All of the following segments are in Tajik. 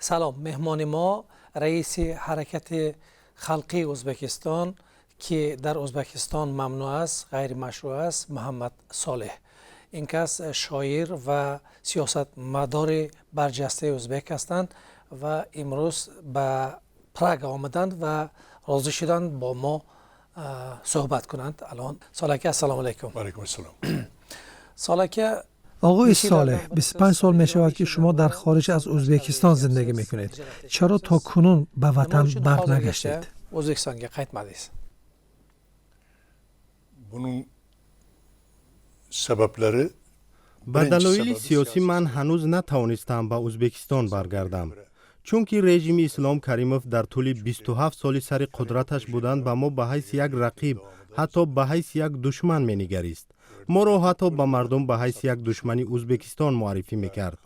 Салом. Меҳмони мо раиси Ҳаракати халқии Ӯзбекистон, ки дар Ӯзбекистон мамнӯъ аст, ғайримашрӯъ аст, Муҳаммад Солеҳ. Ин кас шоир ва сиёсатмадори барҷастаи ӯзбек ҳастанд ва имрӯз ба Прага омаданд ва розӣ шуданд бо мо суҳбат кунанд. Алон Солеҳ ака, ассалому алайкум. Алайкум ассалом. Солеҳ ака, Оғои Солеҳ, 25 сол мешавад, ки шумо дар хориҷ аз Ӯзбекистон зиндагӣ мекунед. Чаро то кунун ба ватан барнагаштед? O'zbekistonga qaytmadingiz? Bunun sabablari Ба далоили сиёсӣ ман ҳанӯз натавонистам ба Ӯзбекистон баргардам, чунки режими Ислом Каримов дар тӯли 27 соли сари қудраташ будан ба мо ба ҳайси як рақиб, ҳатто ба ҳайси як душман менигарист. Моро ҳатто ба мардум ба ҳайси як душмани Ӯзбекистон муаррифӣ мекард.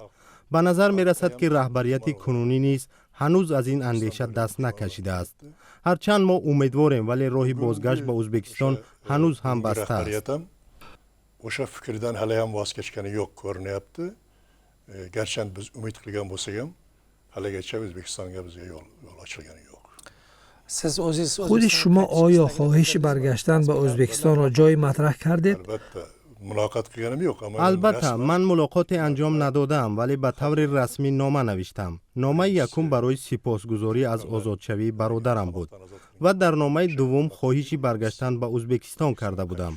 Ба назар мерасад, ки раҳбарияти кунунӣ низ ҳанӯз аз ин андеша даст накашидааст. Ҳарчанд мо умедворем, вале роҳи бозгашт ба Ӯзбекистон ҳанӯз ҳам баста аст. O'sha fikrdan hali ham voz kechgani yo'q ko'rinyapti. Garchi biz umid qilgan bo'lsak ham, haligacha O'zbekistonga bizga yo'l ochilgani yo'q. Siz o'zingiz Худи шумо оё хоҳиши баргаштан ба Ӯзбекистонро ҷое матраҳ кардед? Albatta, muloqot qilganim yo'q, ammo Албатта, ман мулоқоте анҷом надодаам, вале ба таври расмӣ нома навиштам. Номаи якум барои сипосгузорӣ аз озодшавии бародарам буд ва дар номаи дуввум хоҳиши баргаштан ба Ӯзбекистон карда будам.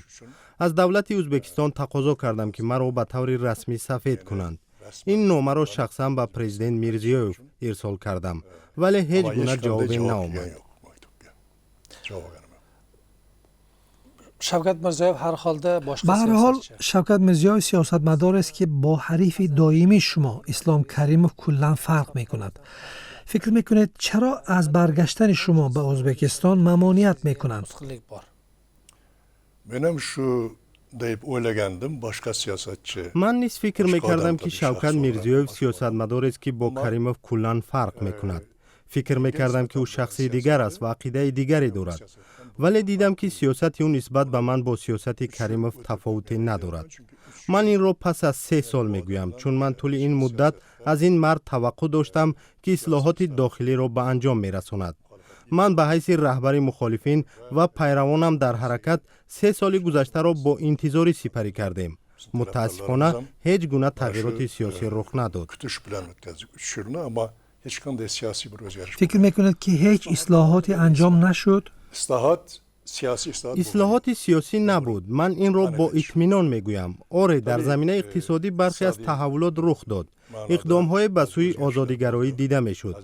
Аз давлати Ӯзбекистон тақозо кардам, ки маро ба таври расмӣ сафед кунанд. Ин номаро шахсан ба президент Мирзиёев ирсол кардам, вале ҳеҷ гуна ҷавобе наомад. Javob olganim yo'q. Shavkat Mirziyoyev har holda boshqa Ба ҳар ҳол, siyosatchi. Шавкат Мирзиёев сиёсатмадорест, ки бо ҳарифи доимии шумо Ислом Каримов куллан фарқ мекунад. Фикр мекунед, чаро аз баргаштани шумо ба Ӯзбекистон мамоният мекунанд? To'sqinlik bor. Men ham shu deb o'ylagandim, boshqa siyosatchi. Ман низ фикр мекардам, ки Шавкат Мирзиёев сиёсатмадорест, ки бо Каримов куллан фарқ мекунад. Фикр мекардам, ки ӯ шахси дигар аст ва ақидаи дигаре дорад, вале дидам, ки сиёсати ӯ нисбат ба ман бо сиёсати Каримов тафовуте надорад. Ман инро пас аз 3 сол мегӯям, чун ман тӯли ин муддат аз ин мард таваққӯъ доштам, ки ислоҳоти дохилиро ба анҷом мерасонад. Ман ба ҳайси раҳбари мухолифин ва пайравонам дар ҳаракат 3 соли гузаштаро бо интизорӣ сипарӣ кардем. Мутаассифона, ҳеҷ гуна тағйироти сиёсӣ рух надод. Kutish bilan o'tkazdik 3 yilni, ammo hech qanday siyosiy bir o'zgarish Фикр мекунед, ки ҳеҷ ислоҳоте анҷом нашуд? Islohot, siyosiy islohot Ислоҳоти сиёсӣ набуд, ман инро бо итминон мегӯям. Оре, дар заминаи иқтисодӣ бархе аз таҳаввулот рух дод, иқдомҳое ба сӯи озодигароӣ дида мешуд,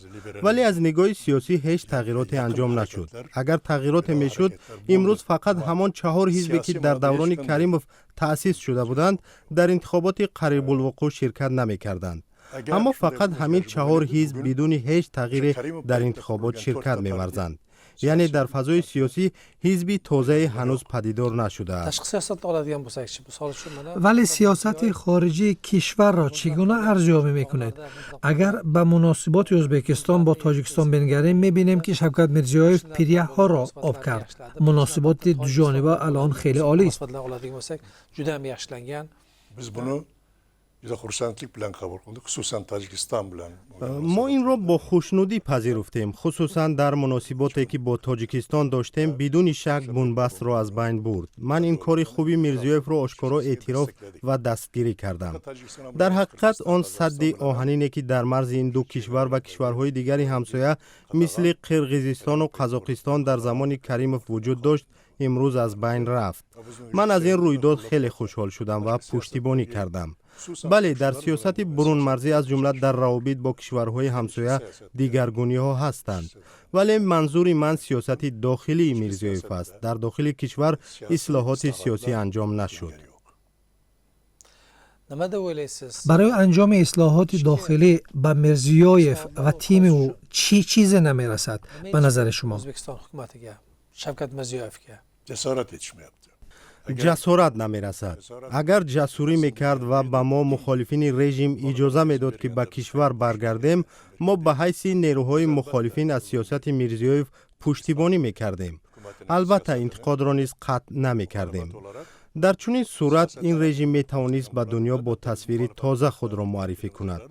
вале аз нигоҳи сиёсӣ ҳеҷ тағйироте анҷом нашуд. Агар тағйироте мешуд, имрӯз фақат ҳамон чаҳор ҳизбе, ки дар даврони Каримов таъсис шуда буданд, дар интихоботи қарибулвуқӯъ ширкат намекарданд. Аммо фақат ҳамин чаҳор ҳизб бидуни ҳеҷ тағйире дар интихобот ширкат меварзанд, яъне дар фазои сиёсӣ ҳизби тозае ҳанӯз падидор нашудааст. Tashqi siyosatni oladigan bo'lsakchi, misol uchun, mana Вале сиёсати хориҷии кишварро чӣ гуна арзёбӣ мекунед? Агар ба муносиботи Ӯзбекистон бо Тоҷикистон бингарем, мебинем, ки Шавкат Мирзиёев пиряхҳоро об кард. Муносиботи дуҷониба алон хеле олист. Munosabatlarni oladigan bo'lsak, juda ham yaxshilangan. Biz buni juda xursandlik bilan qabul qildik, xususan Tojikiston bilan. Мо инро бо хушнудӣ пазируфтем, хусусан дар муносиботе, ки бо Тоҷикистон доштем, бидуни шак бунбастро аз байн бурд. Ман ин кори хуби Мирзиёевро ошкоро эътироф ва дастгирӣ кардам. Дар ҳақиқат, он садди оҳанине, ки дар марзи ин ду кишвар ва кишварҳои дигари ҳамсоя, мисли Қирғизистону Қазоқистон, дар замони Каримов вуҷуд дошт, имрӯз аз байн рафт. Ман аз ин рӯйдод хеле хушҳол шудам ва пуштибонӣ кардам. Бале, дар сиёсати бурунмарзӣ, аз ҷумла дар равобит бо кишварҳои ҳамсоя, дигаргуниҳо ҳастанд, вале манзури ман сиёсати дохилии Мирзиёев аст. Дар дохили кишвар ислоҳоти сиёсӣ анҷом нашуд. Nima deb o'ylaysiz? Барои анҷоми ислоҳоти дохилӣ ба Мирзиёев ва тими ӯ чӣ чизе намерасад, ба назари шумо? O'zbekiston hukumatiga, Shavkat Mirziyoyevga Jasorat yetishmayapti. Ҷасорат намерасад. Агар ҷасурӣ мекард ва ба мо, мухолифини режим, иҷоза медод, ки ба кишвар баргардем, мо ба ҳайси нерӯҳои мухолифин аз сиёсати Мирзиёев пуштибонӣ мекардем. Албатта, интиқодро низ қатъ намекардем. Дар чунин сурат ин режим метавонист ба дунё бо тасвири тоза худро муаррифӣ кунад.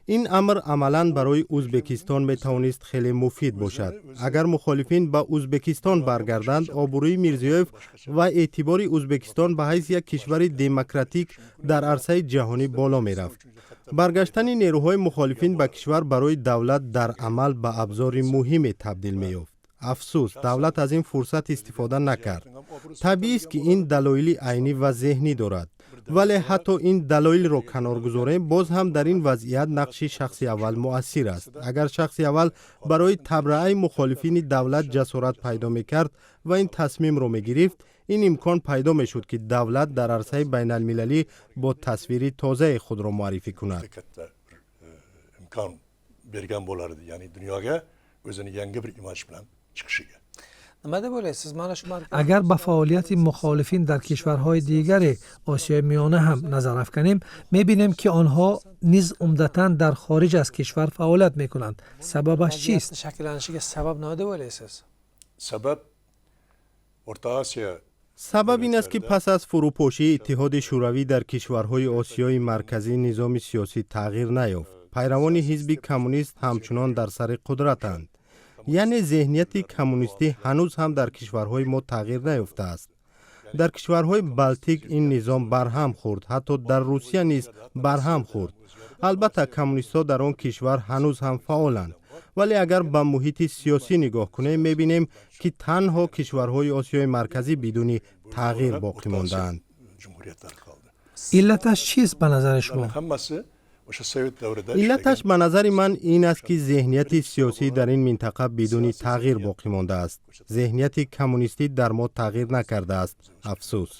Ин амр амалан барои Ӯзбекистон метавонист хеле муфид бошад. Агар мухолифин ба Ӯзбекистон баргарданд, обрӯи Мирзиёев ва эътибори Ӯзбекистон ба ҳайси як кишвари демократик дар арсаи ҷаҳонӣ боло мерафт. Баргаштани нерӯҳои мухолифин ба кишвар барои давлат дар амал ба абзори муҳиме табдил меёфт. Афсӯс, давлат аз ин фурсат истифода накард. Табиист, ки ин далоили айнӣ ва зеҳнӣ дорад, вале ҳатто ин далоилро канор гузорем, боз ҳам дар ин вазъият нақши шахси аввал муассир аст. Агар шахси аввал барои табраъаи мухолифини давлат ҷасорат пайдо мекард ва ин тасмимро мегирифт, ин имкон пайдо мешуд, ки давлат дар арсаи байналмилалӣ бо тасвири тозаи худро муаррифӣ кунад. Imkon bergan bo'lardi, ya'ni dunyoga o'zini yangi bir imaj bilan chiqishiga. Nima deb o'ylaysiz, mana shu Агар ба фаъолияти мухолифин дар кишварҳои дигари Осиёи Миёна ҳам назар афканем, мебинем, ки онҳо низ умдатан дар хориҷ аз кишвар фаъолият мекунанд. Сабабаш чист? Shakllanishiga sabab nima deb o'ylaysiz? Sabab O'rta Osiyo Сабаб ин аст, ки пас аз фурӯпошии Иттиҳоди Шӯравӣ дар кишварҳои Осиёи Марказӣ низоми сиёсӣ тағйир наёфт. Пайравони ҳизби коммунист ҳамчунон дар сари қудратанд, яъне зеҳнияти коммунистӣ ҳанӯз ҳам дар кишварҳои мо тағйир наёфтааст. Дар кишварҳои Балтик ин низом барҳам хӯрд, ҳатто дар Русия низ барҳам хӯрд. Албатта, коммунистҳо дар он кишвар ҳанӯз ҳам фаъоланд, вале агар ба муҳити сиёсӣ нигоҳ кунем, мебинем, ки танҳо кишварҳои Осиёи Марказӣ бидуни тағйир боқӣ мондаанд. Jumhuriyatlari qoldi. Иллаташ чист, ба назари шумо? Hammasi o'sha sovet davrida Иллаташ ба назари ман ин аст, ки зеҳнияти сиёсӣ дар ин минтақа бидуни тағйир боқӣ мондааст. Зеҳнияти коммунистӣ дар мо тағйир накардааст, афсӯс.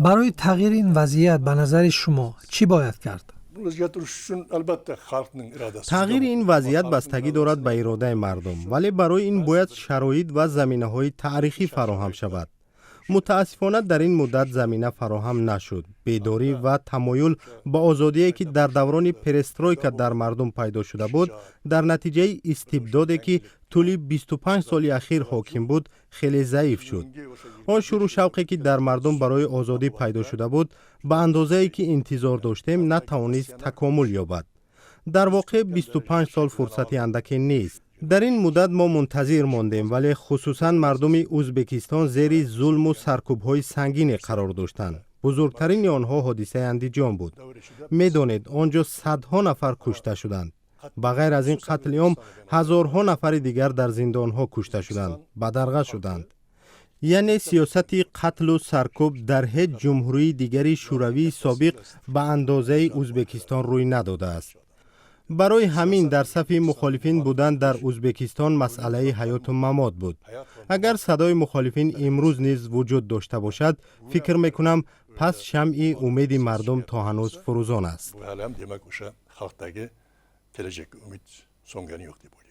Барои тағйири ин вазъият, ба назари шумо, чӣ бояд кард? Buni o'zgartirish uchun, albatta, xalqning irodasi. Тағйири ин вазъият бастагӣ дорад ба иродаи мардум, вале барои ин бояд шароит ва заминаҳои таърихӣ фароҳам шавад. Мутаассифона, дар ин муддат замина фароҳам нашуд. Бедорӣ ва тамоюл ба озодие, ки дар даврони перестройка дар мардум пайдо шуда буд, дар натиҷаи истибдоде, ки тӯли 25 соли ахир ҳоким буд, хеле заиф шуд. Он шӯру шавқе, ки дар мардум барои озодӣ пайдо шуда буд, ба андозае, ки интизор доштем, натавонист такомул ёбад. Дар воқеъ, 25 сол фурсати андаке нест. Дар ин муддат мо мунтазир мондем, вале хусусан мардуми Ӯзбекистон зери зулму саркӯбҳои сангине қарор доштанд. Бузургтарини онҳо ҳодисаи Андиҷон буд. Медонед, он ҷо садҳо нафар кушта шуданд. Ба ғайр аз ин қатли ом, ҳазорҳо нафари дигар дар зиндонҳо кушта шуданд, бадарға шуданд. Яъне сиёсати қатлу саркӯб дар ҳеҷ ҷумҳурии дигари Шӯравии собиқ ба андозаи Ӯзбекистон рӯй надодааст. Барои ҳамин дар сафи мухолифин будан дар Ӯзбекистон масъалаи ҳаёту мамот буд. Агар садои мухолифин имрӯз низ вуҷуд дошта бошад, фикр мекунам, пас шамъи умеди мардум то ҳанӯз фурӯзон аст. Bu hali ham, demak, o'sha xalqdagi kelajakka umid so'ngani yo'q deb o'ylayman.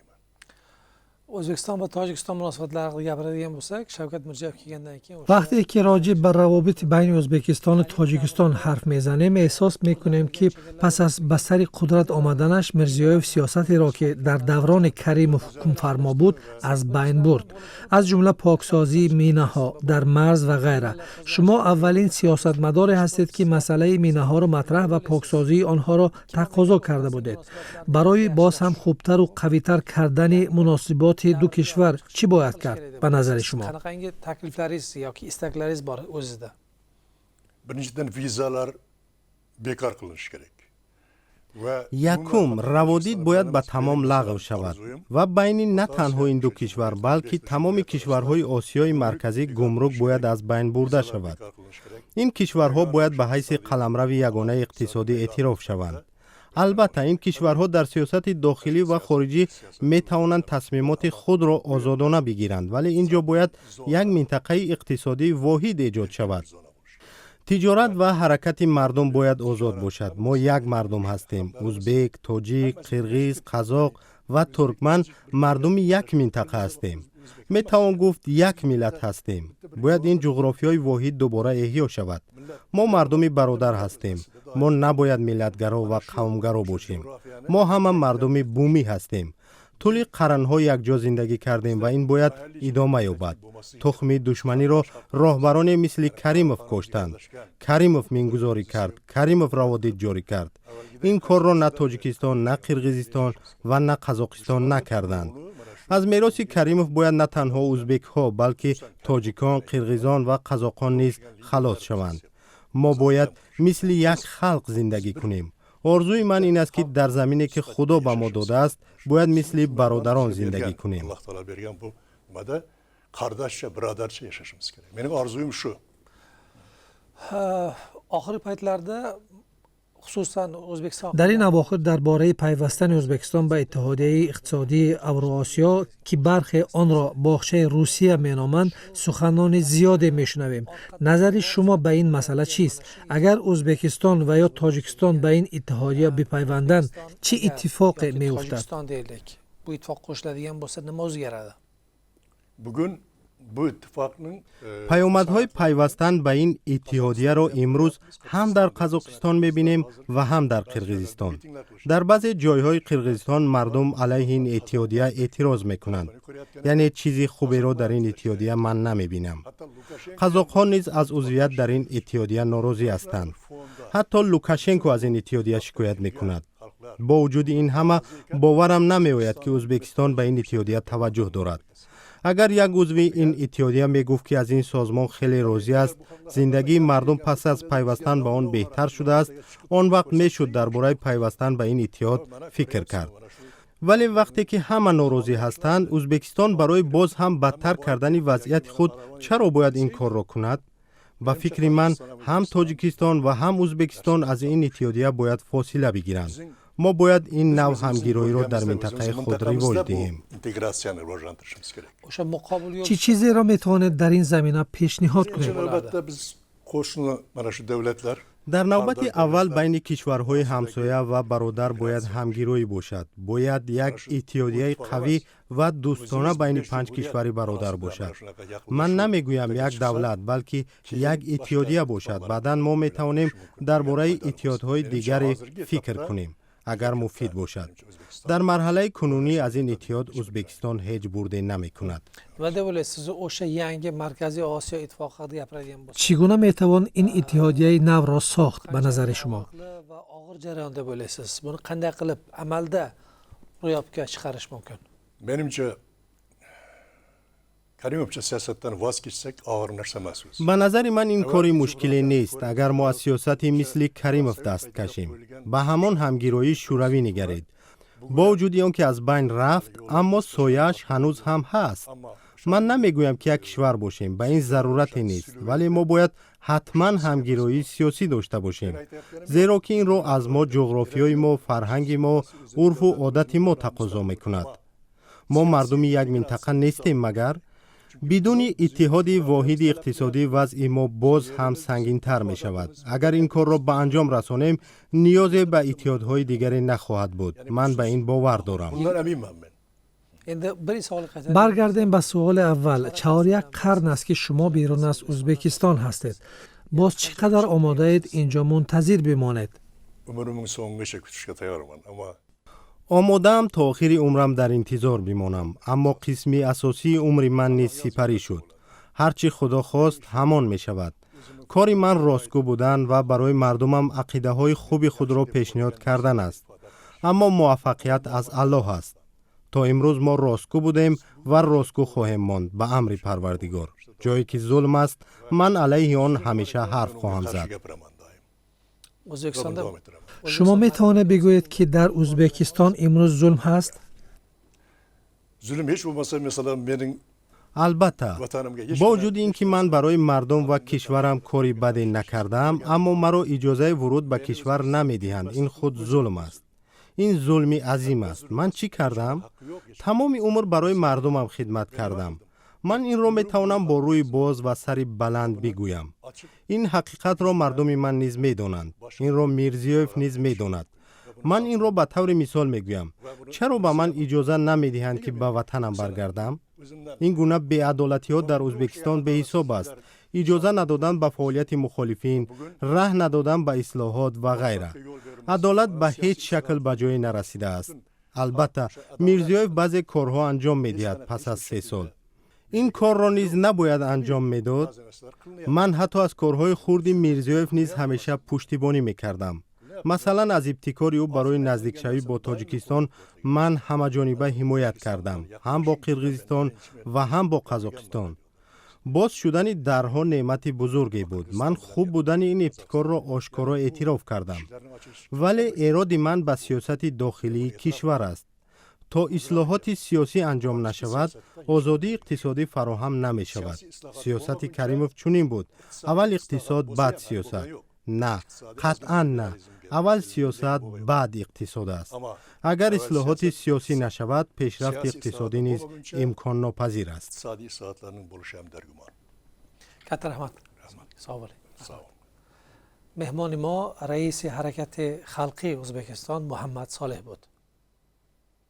O'zbekiston va Tojikiston munosabatlari haqida gapiradigan bo'lsak, Shavkat Mirziyoyev kelgandan keyin Вақте ки роҷеъ ба равобити байни Ӯзбекистону Тоҷикистон ҳарф мезанем, эҳсос мекунем, ки пас аз ба сари қудрат омаданаш Мирзиёев сиёсатеро, ки дар даврони Каримов ҳукмфармо буд, аз байн бурд, аз ҷумла поксозии минаҳо дар марз ва ғайра. Шумо аввалин сиёсатмадоре ҳастед, ки масъалаи минаҳоро матраҳ ва поксозии онҳоро тақозо карда будед. Барои боз ҳам хубтару қавитар кардани муносиботи ду кишвар чӣ бояд кард, ба назари шумо? Qanaqangi takliflaringiz yoki istaklaringiz bor o'zizda? Birinchidan, vizalar bekor qilinishi kerak va Якум, раводид бояд ба тамом лағв шавад ва байни на танҳо ин ду кишвар, балки тамоми кишварҳои Осиёи Марказӣ гумрук бояд аз байн бурда шавад. Ин кишварҳо бояд ба ҳайси қаламрави ягонаи иқтисодӣ эътироф шаванд. Албатта, ин кишварҳо дар сиёсати дохилӣ ва хориҷӣ метавонанд тасмимоти худро озодона бигиранд, вале ин ҷо бояд як минтақаи иқтисодии воҳид эҷод шавад. Тиҷорат ва ҳаракати мардум бояд озод бошад. Мо як мардум ҳастем. Узбек, тоҷик, қирғиз, қазоқ ва туркман мардуми як минтақа ҳастем. Метавон гуфт, як миллат ҳастем. Бояд ин ҷуғрофиёи воҳид дубора эҳё шавад. Мо мардуми бародар ҳастем. Мо набояд миллатгаро ва қавмгаро бошем. Мо ҳама мардуми бумӣ ҳастем. Тӯли қарнҳо якҷо зиндагӣ кардем ва ин бояд идома ёбад. Тухми душманиро роҳбароне мисли Каримов коштанд. Каримов мингузорӣ кард, Каримов раводид ҷорӣ кард. Ин корро на Тоҷикистон, на Қирғизистон ва на Қазоқистон накарданд. Аз мероси Каримов бояд на танҳо узбекҳо, балки тоҷикон, қирғизон ва қазоқон низ халос шаванд. Мо бояд мисли як халқ зиндагӣ кунем. Орзуи ман ин аст, ки дар замине, ки Худо ба мо додааст, бояд мисли бародарон зиндагӣ кунем. Alloh taolo bergan bu nimada qardoshcha, birodarcha yashashimiz kerak. Mening orzuyim shu. Oxirgi paytlarda, xususan, O'zbekiston Дар ин авохир дар бораи пайвастани Ӯзбекистон ба Иттиҳодияи иқтисодии Авроосиё, ки бархе онро боғчаи Русия меноманд, суханони зиёде мешунавем. Назари шумо ба ин масъала чист? Агар Ӯзбекистон ва ё Тоҷикистон ба ин иттиҳодия бипайванданд, чӣ иттифоқе yoki меуфтад? Tojikiston, deylik, bu ittifoqqa qo'shiladigan bo'lsa, nima o'zgaradi? Bugun bu ittifoqning Паёмадҳои пайвастан ба ин иттиҳодияро имрӯз ҳам дар Қазоқистон мебинем ва ҳам дар Қирғизистон. Дар баъзе ҷойҳои Қирғизистон мардум алайҳи ин иттиҳодия эътироз мекунанд. Яъне чизи хуберо дар ин иттиҳодия ман намебинам. Қазоқҳо низ аз узвият дар ин иттиҳодия норозӣ ҳастанд. Ҳатто Лукашенко аз ин иттиҳодия шикоят мекунад. Бо вуҷуди ин ҳама, боварам намеояд, ки Ӯзбекистон ба ин иттиҳодия таваҷҷӯҳ дорад. Агар як узви ин иттиҳодия мегуфт, ки аз ин созмон хеле розӣ аст, зиндагии мардум пас аз пайвастан ба он беҳтар шудааст, он вақт мешуд дар бораи пайвастан ба ин иттиҳод фикр кард. Вале вақте ки ҳама норозӣ ҳастанд, Ӯзбекистон барои боз ҳам бадтар кардани вазъияти худ чаро бояд ин корро кунад? Ба фикри ман, ҳам Тоҷикистон ва ҳам Ӯзбекистон аз ин иттиҳодия бояд фосила бигиранд. Мо бояд ин нав ҳамгироиро дар минтақаи худ ривоҷ диҳем. Integratsiyani rivojlantirishimiz kerak. O'sha muqobil yo'l Чӣ чизеро метавонед дар ин замина пешниҳод кунед? Albatta, biz qo'shni mana shu davlatlar Дар навбати аввал байни кишварҳои ҳамсоя ва бародар бояд ҳамгироӣ бошад. Бояд як иттиҳодияи қавӣ ва дӯстона байни панҷ кишвари бародар бошад. Ман намегӯям як давлат, балки як иттиҳодия бошад. Баъдан мо метавонем дар бораи иттиҳодҳои дигаре фикр кунем, агар муфид бошад. Дар марҳалаи кунунӣ аз ин иттиҳод Ӯзбекистон ҳеҷ бурде намекунад. Nima deb o'ylaysiz, o'sha yangi Markaziy Osiyo ittifoqi haqida gapiradigan bo'lsak, Чӣ гуна метавон ин иттиҳодияи навро сохт, ба назари шумо? va og'ir jarayon deb o'ylaysiz? Buni qanday qilib amalda ro'yobga chiqarish mumkin? Menimcha, karimovcha siyosatdan voz kechsak, og'ir narsa emas o'zi. Ба назари ман, ин кори мушкиле нест, агар мо аз сиёсати мисли Каримов даст кашем. Ба ҳамон ҳамгироии шӯравӣ нигаред. Бо вуҷуди он ки аз байн рафт, аммо сояаш ҳанӯз ҳам ҳаст. Ман намегӯям, ки як кишвар бошем, ба ин зарурате нест, вале мо бояд ҳатман ҳамгироии сиёсӣ дошта бошем, зеро ки инро аз мо ҷуғрофиёи мо, фарҳанги мо, урфу одати мо тақозо мекунад. Мо мардуми як минтақа нестем магар? Бидуни иттиҳоди воҳиди иқтисодӣ вазъи мо боз ҳам сангинтар мешавад. Агар ин корро ба анҷом расонем, ниёзе ба иттиҳодҳои дигаре нахоҳад буд. Ман ба ин бовар дорам. Bundan eminman men. Endi bir savolga qaytaylik. Баргардем ба суоли аввал. 4.5 қарн аст, ки шумо берун аз Ӯзбекистон ҳастед. Боз чӣ қадар омодаед инҷо мунтазир бимонед? Umrimning so'ngigacha kutishga tayyorman, ammo Омодаам то охири умрам дар интизор бимонам, аммо қисми асосии умри ман низ сипарӣ шуд. Ҳар чӣ Худо хост, ҳамон мешавад. Кори ман ростгӯ будан ва барои мардумам ақидаҳои хуби худро пешниҳод кардан аст, аммо муваффақият аз Аллоҳ аст. То имрӯз мо ростгӯ будем ва ростгӯ хоҳем монд, ба амри Парвардигор. Ҷое ки зулм аст, ман алайҳи он ҳамеша ҳарф хоҳам qarshi зад. Gapiraman doim. O'zbekistonda Davom ettiraman. Шумо метавонед бигӯед, ки дар Ӯзбекистон имрӯз зулм ҳаст? Zulm hech bo'lmasa, masalan, mening Албатта. vatanimga hech Бо вуҷуди ин ки ман барои мардум ва кишварам кори баде накардаам, аммо маро иҷозаи вуруд ба кишвар намедиҳанд. Ин худ зулм аст, ин зулми азим аст. Ман чӣ кардам? Тамоми умр барои мардумам хидмат кардам. Ман инро метавонам бо рӯи боз ва сари баланд бигӯям. Ин ҳақиқатро мардуми ман низ медонанд, инро Мирзиёев низ медонад. Ман инро ба таври мисол мегӯям. Чаро ба ман иҷоза намедиҳанд, ки ба ватанам баргардам? Ин гуна беадолатиҳо дар Ӯзбекистон беҳисоб аст: иҷоза надодан ба фаъолияти мухолифин, раҳ надодан ба ислоҳот ва ғайра. Адолат ба ҳеҷ шакл ба ҷое нарасидааст. Албатта, Мирзиёев баъзе корҳо анҷом медиҳад. Пас аз 3 сол ин корро низ набояд анҷом медод. Ман ҳатто аз корҳои хурди Мирзиёев низ ҳамеша пуштибонӣ мекардам. Масалан, аз ибтикори ӯ барои наздикшавӣ бо Тоҷикистон ман ҳамаҷониба ҳимоят кардам, ҳам бо Қирғизистон ва ҳам бо Қазоқистон. Боз шудани дарҳо неъмати бузурге буд. Ман хуб будани ин ибтикорро ошкоро эътироф кардам, вале эроди ман ба сиёсати дохилии кишвар аст. То ислоҳоти сиёсӣ анҷом нашавад, озодии иқтисодӣ фароҳам намешавад. Сиёсати Каримов чунин буд: аввал иқтисод, баъд сиёсат. На, қатъан на, аввал сиёсат, баъд иқтисод аст. Агар ислоҳоти сиёсӣ нашавад, пешрафти иқтисодӣ низ имконнопазир аст. Катта раҳмат, сог bo'ling. Меҳмони мо раиси Ҳаракати халқии Ӯзбекистон Муҳаммад Солеҳ буд.